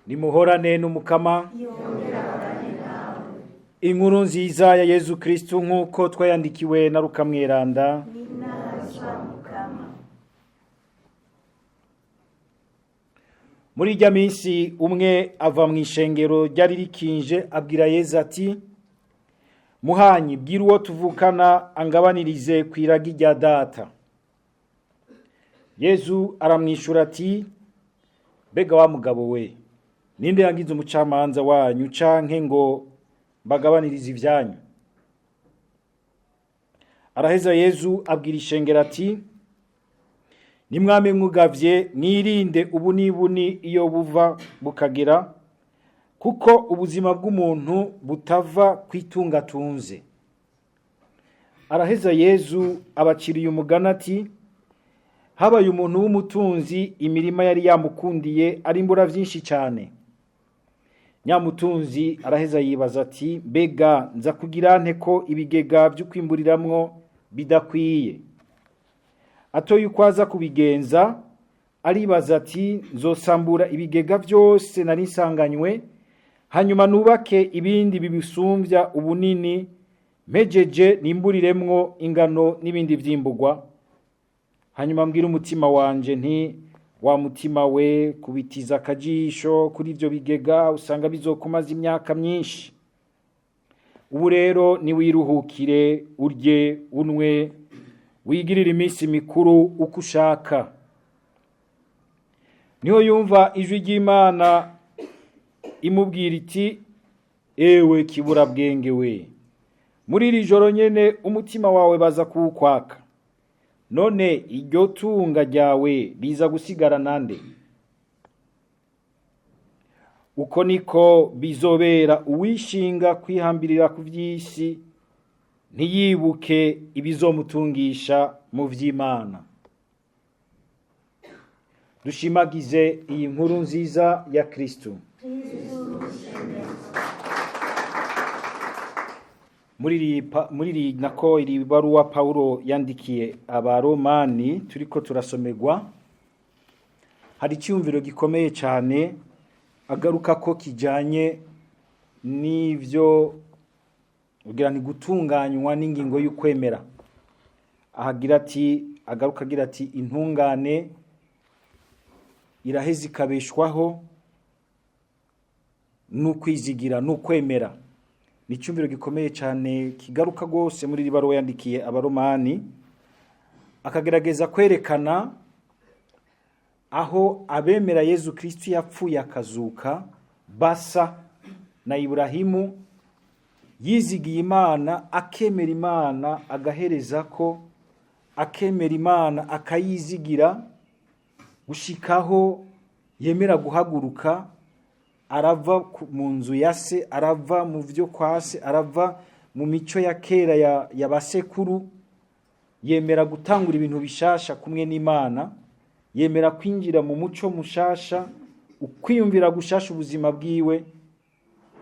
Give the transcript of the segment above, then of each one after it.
Nimuhorane n'Umukama. Inkuru nziza ya Yezu Kristu nk'uko twayandikiwe na Luka Mweranda. Muri irya minsi umwe ava mu ishengero ryari rikinje abwira Yezu ati: Muhanyi, bwira uwo tuvukana angabanirize ku iragi rya data. Yezu aramwishura ati: Mbega wa mugabo we, ninde yangize umucamanza wanyu canke ngo mbagabanirize ivyanyu? Araheza Yezu abwira ishengero ati: Nimwame mwugavye, mwirinde ubunibuni iyo buva bukagera, kuko ubuzima bw'umuntu butava kwitunga atunze. Araheza Yezu abaciriye umugani ati: Habaye umuntu w'umutunzi, imirima yari yamukundiye arimbura vyinshi cane. Nyamutunzi araheza yibaza ati: Mbega nza kugira nte ko ibigega vy'ukwimburiramwo bidakwiye? Atoye uko aza kubigenza, aribaza ati: Nzosambura ibigega vyose nari nsanganywe, hanyuma nubake ibindi bibisumvya ubunini, mpejeje nimburiremwo ingano n'ibindi vyimburwa. Hanyuma mbwira umutima wanje nti: Wa mutima we, kubitiza akajisho kuri ivyo bigega, usanga bizokumaza imyaka myinshi. Ubu rero niwiruhukire, urye, unwe, wigirire iminsi mikuru uko ushaka. Niho yumva ijwi ry'Imana imubwira iti: Ewe kiburabwenge we, muri iri joro nyene umutima wawe baza kuwukwaka. None iryo tunga ryawe riza gusigara nande? Uko niko bizobera uwishinga kwihambirira ku vy'isi, ntiyibuke ibizomutungisha mu vy'Imana. Dushimagize iyi nkuru nziza ya Kristu. Muri nako iri baruwa Paulo yandikiye abaromani turiko turasomerwa, hari icyumviro gikomeye cyane agaruka ko kijanye n'ivyo ugira ni gutunganywa n'ingingo y'ukwemera. Ahagira ati, agaruka agira ati: intungane iraheza ikabeshwaho n'ukwizigira n'ukwemera. Ni icyumviro gikomeye cyane kigaruka rwose muri iri baruwa yandikiye abaromani, akagerageza kwerekana aho abemera Yezu Kristu yapfuye akazuka basa na Iburahimu yizigiye Imana, akemera Imana, agahereza ko akemera Imana akayizigira gushikaho yemera guhaguruka, arava mu nzu ya se, arava mu vyo kwa se, arava mu mico ya kera ya basekuru, yemera gutangura ibintu bishasha kumwe n'Imana, yemera kwinjira mu muco mushasha, ukwiyumvira gushasha ubuzima bwiwe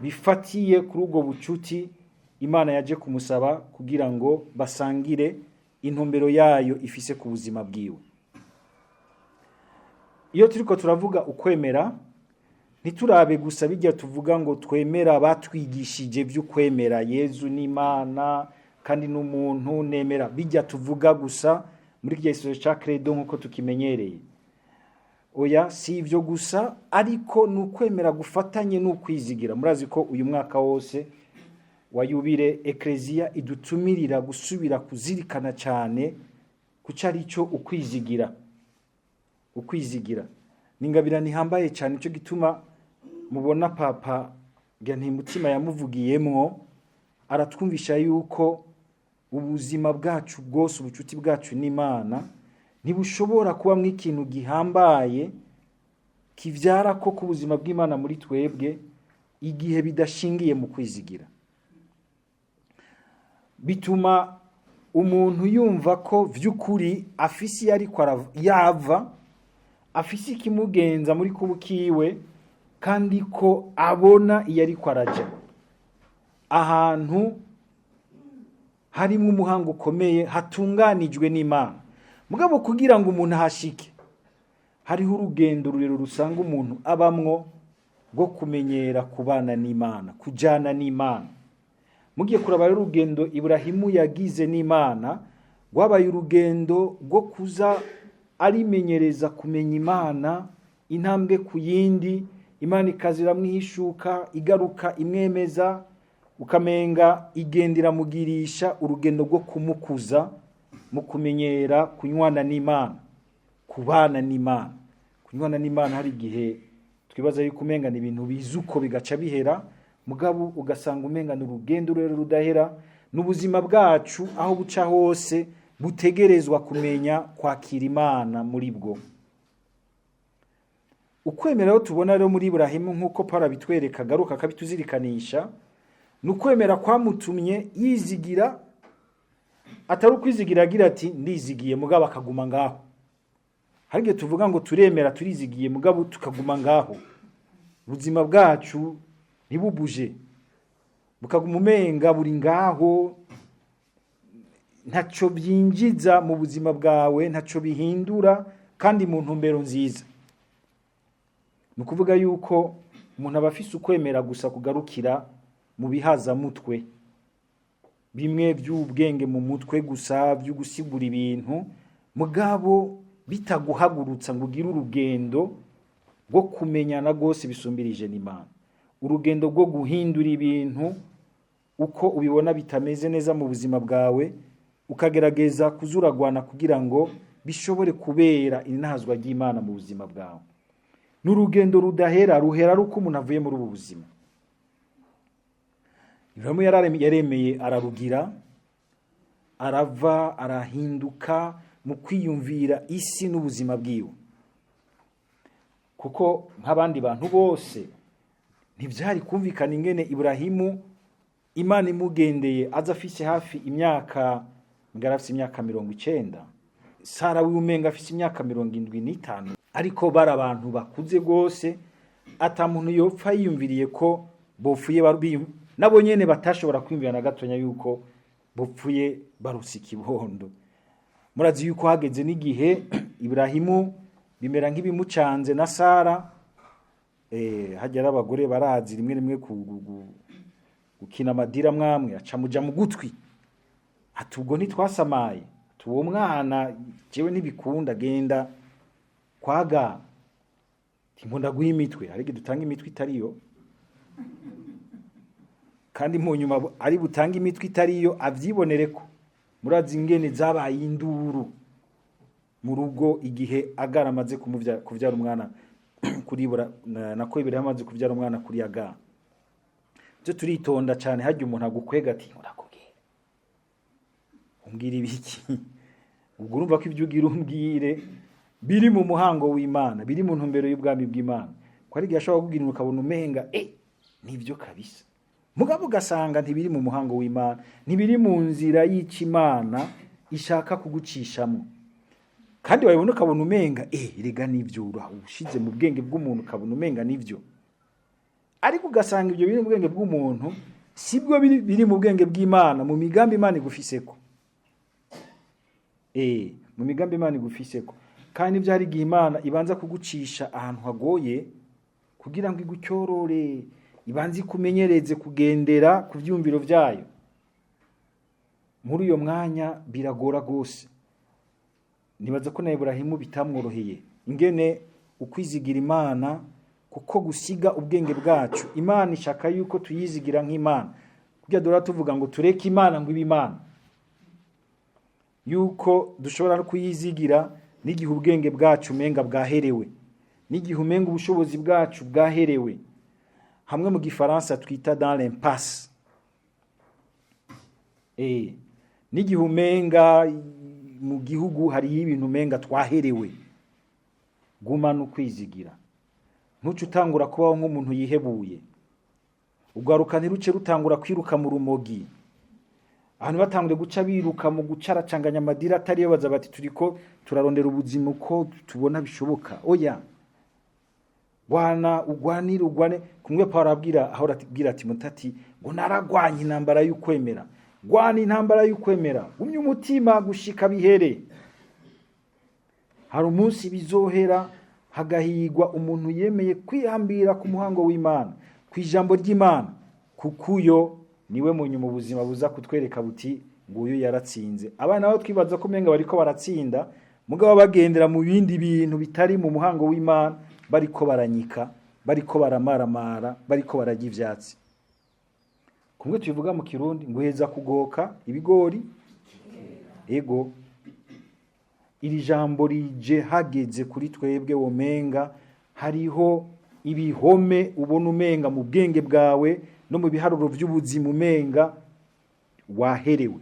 bifatiye kuri ubwo bucuti Imana yaje kumusaba kugira ngo basangire intumbero yayo ifise ku buzima bwiwe. Iyo turiko turavuga ukwemera, ntiturabe gusa bijya tuvuga ngo twemera batwigishije vy'ukwemera Yezu n'Imana kandi n'umuntu nemera, bijya tuvuga gusa muri kirya gisozo ca credo nk'uko tukimenyereye. Oya, si ivyo gusa, ariko ni ukwemera gufatanye n'ukwizigira. Murazi ko uyu mwaka wose wa yubile Eklezia idutumirira gusubira kuzirikana cyane kuco ari cyo ukwizigira. Ukwizigira ni ingabirano ihambaye cyane, cyo gituma mubona Papa ntimutima yamuvugiyemwo, aratwumvisha yuko ubuzima bwacu bwose, ubucuti bwacu n'Imana ntibushobora kubamwo ikintu gihambaye kivyara ko ku buzima bw'Imana muri twebwe igihe bidashingiye mu kwizigira. Bituma umuntu yumva ko vy'ukuri afise iyo ariko yava, afise ikimugenza muri kubukiwe, kandi ko abona iyo ariko araja ahantu harimwo umuhango ukomeye hatunganijwe n'Imana. Mugabo kugira ngo umuntu ahashike, hariho urugendo rurerure rusanga umuntu abamwo rwo kumenyera kubana n'Imana, kujana n'Imana. Mugiye kuraba rero urugendo Iburahimu yagize n'Imana, rwabaye urugendo rwo kuza arimenyereza kumenya Imana intambwe ku yindi. Imana ikaziramwihishuka, igaruka imwemeza, ukamenga igenda iramugirisha urugendo rwo kumukuza mu kumenyera kunywana n'Imana, kubana n'Imana. Kunywana n'Imana hari igihe twibaza yuko umenga ni ibintu biza uko bigaca bihera, mugabo ugasanga umenga ni urugendo rero rudahera. N'ubuzima bwacu aho buca hose butegerezwa kumenya kwakira Imana muri bwo. Ukwemera rero tubona rero muri Iburahimu, nk'uko Paulo abitwereka, agaruka akabituzirikanisha, ni ukwemera kwamutumye yizigira, atari ukwizigira agira ati ndizigiye mugabo akaguma ngaho. Hari igihe tuvuga ngo turemera, turizigiye, mugabo tukaguma ngaho, ubuzima bwacu ntibubuje, bukaguma umenga buri ngaho, ntaco byinjiza mu buzima bwawe, ntaco bihindura, kandi mu ntumbero nziza. Ni ukuvuga yuko umuntu aba afise ukwemera gusa kugarukira mu bihazamutwe bimwe by'ubwenge mu mutwe gusa, byo gusigura ibintu, mugabo bitaguhagurutsa ngo ugire urugendo rwo kumenyana rwose bisumbirije n'Imana, urugendo rwo guhindura ibintu uko ubibona bitameze neza mu buzima bwawe, ukagerageza kuzuragwana kugira ngo bishobore kubera inahazwa ry'Imana mu buzima bwawe. Ni urugendo rudahera, ruhera ari uko umuntu avuye muri ubu buzima. Iburahimu yaremeye, ararugira, arava, arahinduka mu kwiyumvira isi n'ubuzima bwiwe, kuko nk'abandi bantu bose ntibyari kumvikana ingene Iburahimu Imana imugendeye aza afise hafi imyaka, ngara afise imyaka 90, Sara wiwe umenga afise imyaka 75, ariko bari abantu bakuze rwose, ata muntu yopfa yiyumviriye ko bopfuye, nabo nyene batashobora kwiyumvira na gatonya yuko bopfuye barutse ikibondo. Murazi yuko hageze n'igihe Iburahimu bimera nk'ibimucanze na Sara. Hajya ari abagore barazi rimwe rimwe gukina amadira mwamwe, aca muja mu gutwi ati ubwo ntitwasamaye, ati uwo mwana jewe ntibikunda, genda kwaga ngo ndaguha imitwe. Ariko dutanga imitwe itariyo, kandi mu nyuma ari butange imitwe itariyo avyibonere ko. Murazi ingene zabaye induru mu rugo igihe Agara amaze kuvyara umwana kuri nako Iburahimu amaze kuvyara umwana kuri Agara. Byo turitonda cyane, hajya umuntu agukwega ati urakubwira umbwira ibiki, ubwo urumva ko ibyo ugira umbwire biri mu muhango w'Imana, biri mu ntumbero y'ubwami bw'Imana. Ko hari igihe ashobora kukubwira ukabona umenga nibyo kabisa, mugabo ugasanga ntibiri mu muhango w'Imana, ntibiri mu nzira y'Imana ishaka kugucishamo. Kandi wabibona ukabona umenga rega nibyo, ushize mu bwenge bw'umuntu ukabona umenga nibyo, ariko ugasanga ibyo biri mu bwenge bw'umuntu sibwo biri mu bwenge bw'Imana, mu migambi Imana igufiseko. Mu migambi Imana igufiseko. Kandi ibyo hari igihe Imana ibanza kugucisha ahantu hagoye kugira ngo igucyorore, ibanze ikumenyereze kugendera ku vyumviro vyayo. Muri uyo mwanya biragora gose. Nibaza ko na Iburahimu bitamworoheye ingene ukwizigira Imana, kuko gusiga ubwenge bwacu, Imana ishaka yuko tuyizigira nk'Imana. Kugira dora tuvuga ngo tureke Imana ngo ibe Imana, yuko dushobora no kuyizigira n'igihe ubwenge bwacu umenga bwaherewe, n'igihe umenga ubushobozi bwacu bwaherewe, hamwe mu gifaransa twita dans l'impasse. N'igihe umenga mu gihugu hariyo ibintu umenga twaherewe, guma no kwizigira, ntuce utangura kubaho nk'umuntu yihebuye, ugaruka ntiruce rutangura kwiruka mu rumogi. Abantu batangure guca biruka mu gucaracanganya amadira atariyo, baza bati turiko turarondera ubuzima uko tubona bishoboka. Oya, bwana, ugwanire, ugwane kumwe. Paulo abwira, aho arabwira Timoteyo ati ngo naragwanye intambara y'ukwemera. Gwana intambara y'ukwemera, gumye umutima gushika bihere. Hari umunsi bizohera, Hagahigwa umuntu yemeye kwihambira ku muhango w'Imana, ku ijambo ry'Imana, kuko uyo niwe munyuma ubuzima buza kutwereka buti nguyu yaratsinze. Abana babo twibaza ko umenga bariko baratsinda, mugabo bagendera mu bindi bintu bitari mu muhango w'Imana, bariko baranyika, bariko baramaramara, bariko bararya ivyatsi. Kumwe tubivuga mu Kirundi ngo uheza kugoka ibigori. Ego, iri jambo rije hageze kuri twebwe. Womenga hariho ibihome ubona umenga mu bwenge bwawe no mu biharuro vy'ubuzima umenga waherewe.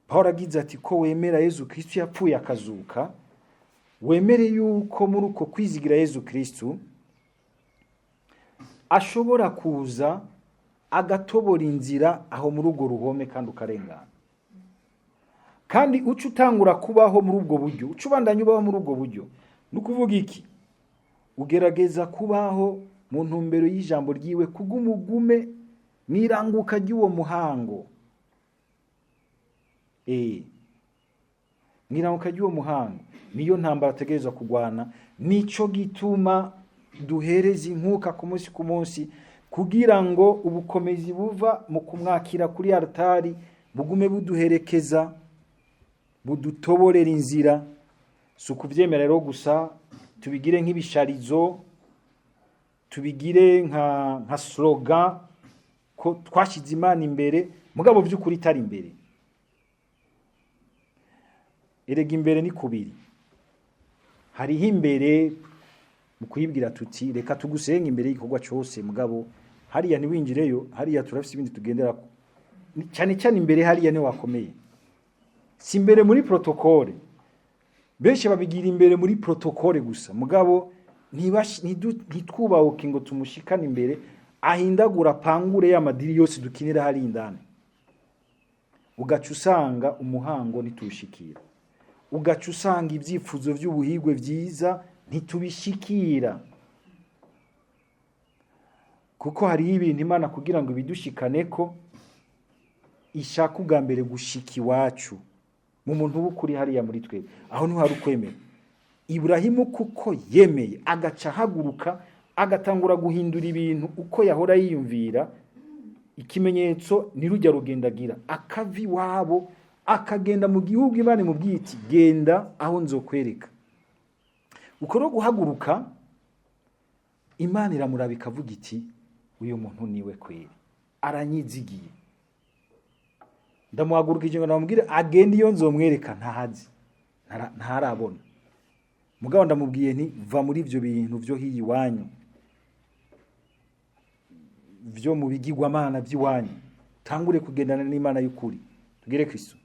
Paul agize ati ko wemera Yezu Kristu yapfuye akazuka, wemere yuko muri uko kwizigira Yezu Kristu ashobora kuza agatobora inzira aho muri urwo ruhome kandi ukarengana. Kandi uca utangura kubaho muri ubwo buryo, uca ubandanya ubaho muri ubwo buryo. Ni ukuvuga iki? Ugerageza kubaho mu ntumbero y'ijambo ryiwe, kugumugume mwiranguka ry'uwo muhango. Mwiranguka ry'uwo muhango niyo ntambara ategerezwa kugwana. Nico gituma duhereza inkuka ku munsi ku munsi, kugira ngo ubukomezi buva mu kumwakira kuri altari bugume buduherekeza, budutoborera inzira. Si ukuvyemera rero gusa, tubigire nk'ibisharizo, tubigire nka slogan ko twashize Imana imbere, mugabo vy'ukuri itari imbere. Erega imbere ni kubiri. Hariho imbere mu kuyibwira tuti reka tugusenge imbere y'igikorwa cose, mugabo hariya ntiwinjireyo, hariya turafise ibindi tugenderako. Cyane cyane imbere hariya niho wakomeye, si imbere muri protokole. Benshi babigira imbere muri protokole gusa, mugabo ntitwubahuke ngo tumushikane imbere, ahindagura pangure y'amadiri yose dukinira hari indani. Ugaca usanga umuhango ntituwushikira, ugaca usanga ibyifuzo by'ubuhigwe byiza ntitubishikira, kuko hariho ibintu Imana kugira ngo ibidushikaneko ishaka ubwa mbere gushika iwacu mu muntu w'ukuri hariya muri twebwe. Aho niho hari ukwemera. Iburahimu kuko yemeye agaca ahaguruka agatangura guhindura ibintu uko yahora yiyumvira, ikimenyetso ni rujya rugendagira akava iwabo akagenda mu gihugu Imana imubwiye iti genda aho nzokwereka. Uko no guhaguruka, Imana iramuraba ikavuga iti uyu muntu niwe kweri, aranyizigiye, ndamuhagurukije ngo ndamubwire agende iyo nzomwereka ntahazi, ntarabona. Mugabo ndamubwiye nti va muri ivyo bintu vyo hiyi iwanyu, vyo mu bigirwamana by'iwanyu, tangure kugendana n'Imana y'ukuri. Tugere Kristo.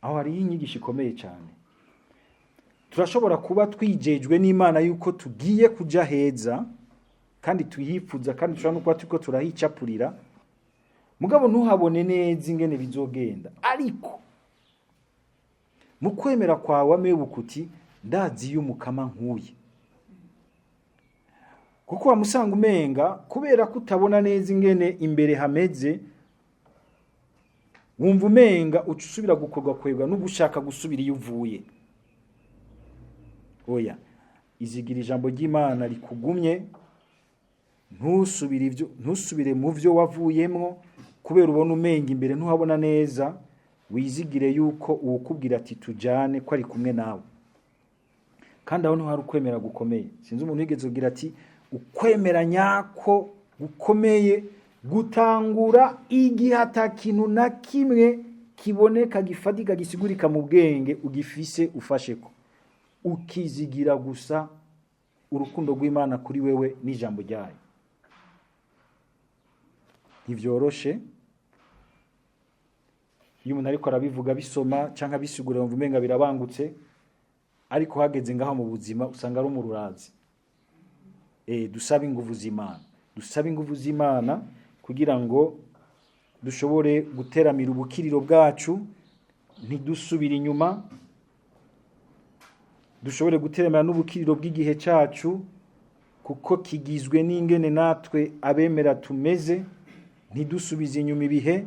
Aho hariho inyigisho ikomeye cyane. Turashobora kuba twijejwe n'Imana yuko tugiye kuja heza kandi tuyifuza, kandi dushobora no kuba turiko turahicapurira, mugabo ntuhabone neza ingene bizogenda. Ariko mu kwemera kwawe amebuka uti ndazi iyo umukama nkuye, kuko wamusanga umenga kubera ko utabona neza ingene imbere hameze, wumva umenga uca usubira gukorwa kwebwa no gushaka gusubira iyo uvuye. Oya, izigira ijambo ry'Imana rikugumye, ntusubire mu vyo wavuyemwo kubera ubona umenga imbere ntuhabona neza. Wizigire yuko uwukubwira ati tujane ko ari kumwe nawe. Kandi aho niho hari ukwemera gukomeye. Sinzi umuntu yigeze kugira ati ukwemera nyako gukomeye gutangura igihe ata kintu na kimwe kiboneka gifatika gisigurika mu bwenge ugifise ufasheko, ukizigira gusa urukundo rw'Imana kuri wewe n'ijambo ryayo. Ntivyoroshe iyo umuntu ariko arabivuga bisoma canke abisigura, yumva umenga birabangutse, ariko hageze ngaho mu buzima usanga ari umururazi. Dusabe inguvu z'Imana, dusabe inguvu z'Imana kugira ngo dushobore guteramira ubukiriro bwacu, ntidusubire inyuma, dushobore guteramira n'ubukiriro bw'igihe cacu, kuko kigizwe n'ingene natwe abemera tumeze, ntidusubize inyuma ibihe,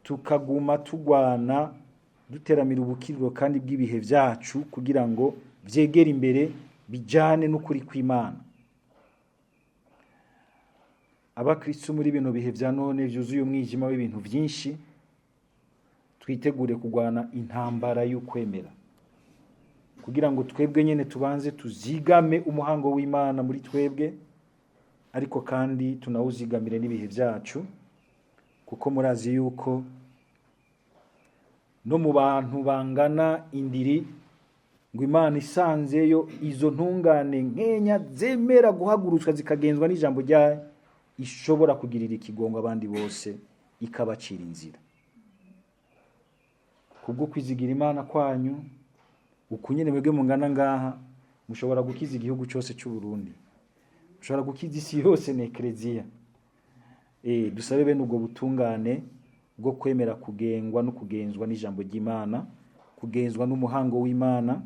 tukaguma tugwana Duteramira ubukiriro kandi bw'ibihe vyacu kugira ngo vyegere imbere bijane n'ukuri kw'Imana. Abakristo muri bino bihe vya none vyuzuye umwijima w'ibintu vyinshi, twitegure kugwana intambara y'ukwemera kugira ngo twebwe nyene tubanze tuzigame umuhango w'Imana muri twebwe, ariko kandi tunawuzigamire n'ibihe vyacu, kuko murazi yuko no mu bantu bangana indiri ngo Imana isanzeyo izo ntungane nkenya zemera guhagurutswa zikagenzwa n'ijambo ryayo, ishobora kugirira ikigongo abandi bose ikabacira inzira. Kubwo kwizigira Imana kwanyu, ukunyene mwebwe mungana ngaha, mushobora gukiza igihugu cyose cy'u Burundi, mushobora gukiza isi yose na ekleziya. Dusabe bene ubwo butungane bwo kwemera kugengwa no kugenzwa n'ijambo ry'Imana, kugenzwa n'umuhango w'Imana,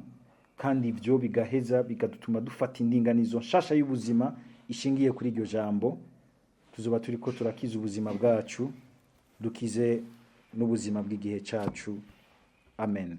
kandi ibyo bigaheza bigadutuma dufata indinganizo nshasha y'ubuzima ishingiye kuri iryo jambo. Tuzoba turiko turakiza ubuzima bwacu, dukize n'ubuzima bw'igihe cacu. Amen.